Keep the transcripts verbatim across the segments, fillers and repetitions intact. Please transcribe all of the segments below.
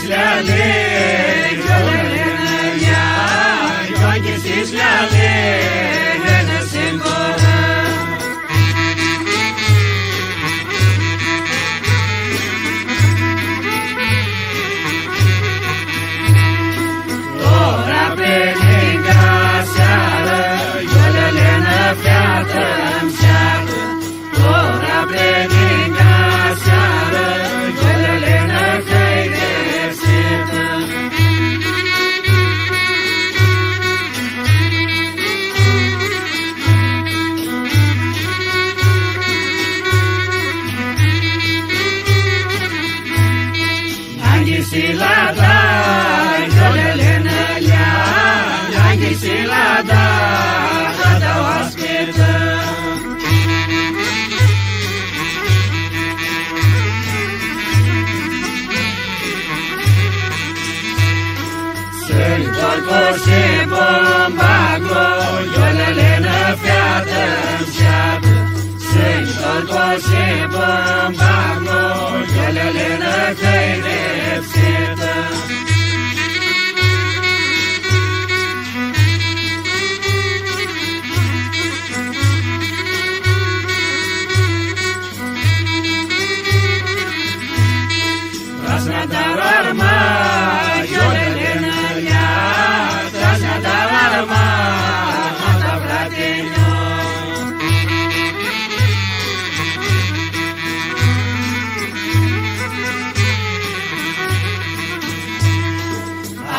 Leale, leale, leale, leale, leale, leale, leale. Tora pi ningã searã, Iolele, nã featã mshatã. Tora pi ningã searã, Iolele, nã cai di fsitã. Anghisi la da, Iolele, nã lja, anghisi la da, la da oaspitã. Sãnj torcu shi bumbaclu, Iolele, nã featã mshatã. Sãnj torcu shi bumbaclu, Iolele, nã cai di fsitã. Trasnã darma, Iolele, nã lja, trasnã darma, a ta, frate-nju.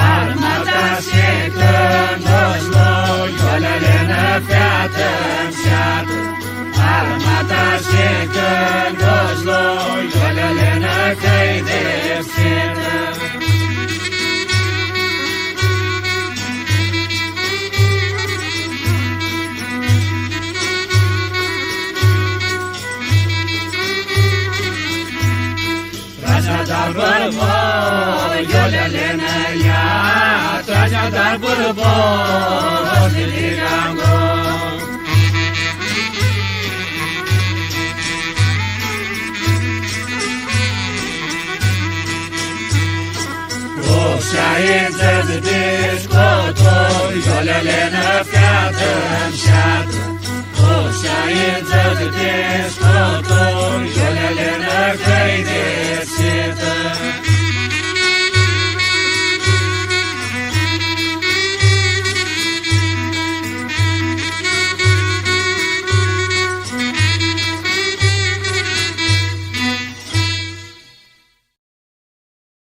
Armata shi cãndoslu, Iolele, nã featã mshatã. Armata shi cãndoslu, Iolele, nã cai di fsitã. Trasnã dar bãrbã, Iolele, nã lja, trasnã dar bãrbã, osti di gango. Cu shaidzãts di scutu, Iolele, nã featã mshatã. Cu shaidzãts di scutu,